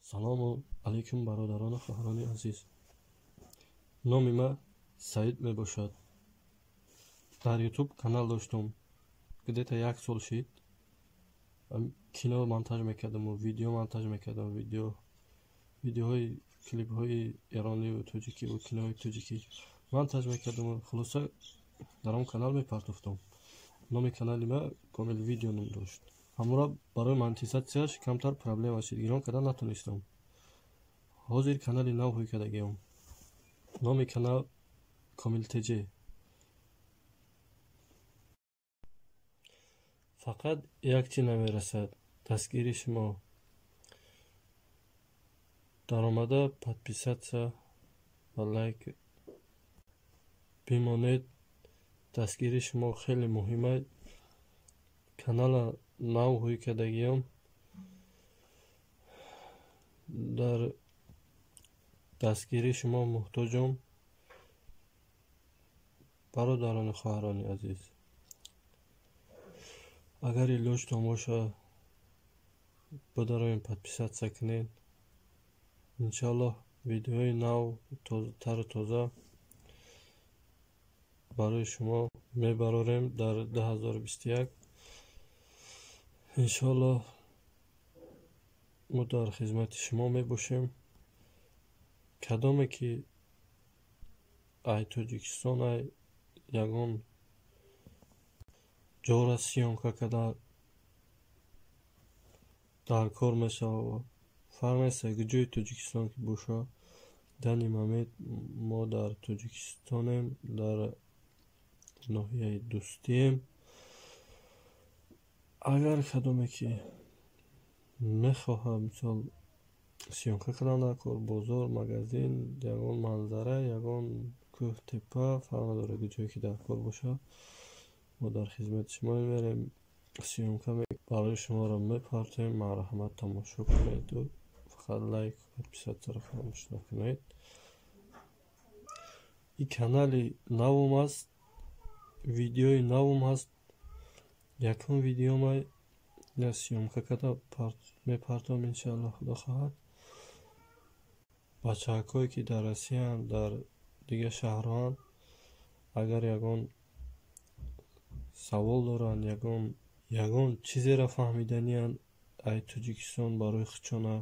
Салому алайкум, бародарону хоҳарони азиз. Номи ман Саид мебошад. Дар Ютуб канал доштум. Где-то як сол шид. Кино монтаж мекардаму видео монтаж мекардам, видеоҳои клипҳои эрониву тоҷикиву киноҳои тоҷикӣ монтаж мекардаму хулоса дар он канал мепартофтам. Номи канали ман Комил Видео ном дошт. Ҳамора барои монетизатсияш камтар проблема шид, гирон карда натонистам. Ҳозир канали нав ҳуй кардагиам. Номи канал Комил ТЖ. Фақат як чи намерасад: дастгирии шумо. Даромада подписаться ва лайк бимонед. Дастгирии шумо хеле муҳим аст. Канала нав ҳуй кардагиам. Дар дастгирии шумо муҳтоҷам. Бародарону хоҳарони азиз, агар илоҷтон бошад, бидароем, подписаться кунед. Иншоаллоҳ, видеои нав, тару тоза барои шумо мебарорем дар 2021. Иншоаллоҳ, мо дар хизмати шумо мебошем. Кадоме ки ай Тоҷикистон, ай ягон ҷора съёмка карда дар кор мешавад, фарқ нест ҷои Тоҷикистон ки бошад. Данный момент мо дар Тоҷикистонем, дар ноҳияи Дӯстием. Агар кадоме ки мехоҳад, мисол, съёмка кардан дар кор, бозор, магазин, ягон манзара, ягон кӯҳ, теппа, фарқ надорад ҷое ки дар кор бошад, мо дар хизмати шумо мерем, съёмка барои шуморо мепартоем. Марҳамат, тамошо кунеду фақат лайк, подписаться ро фаромӯш накунед. Ин канали навум аст, видеои навум ҳаст. Якум видеома съёмка карда мепартом, иншоаллоҳ, худо хоҳад. Бачаҳакое ки дар Россияанд, дар дигар шаҳрҳоанд, агар ягон савол доранд, ягон чизеро фаҳмиданианд ай Тоҷикистон барои худшона,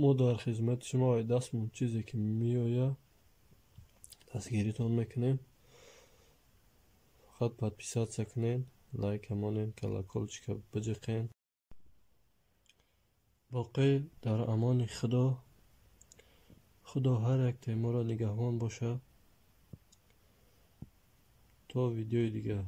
мо дар хизмати шумо. Ай дастмон чизе ки меояд, дастгиритон мекунем. Фақат подписаться кунед, лайка монед, колокольчик а биҷиқед. Боқӣ дар амони Худо. Худо ҳар яктаи моро нигаҳбон бошад. То видеои дигар.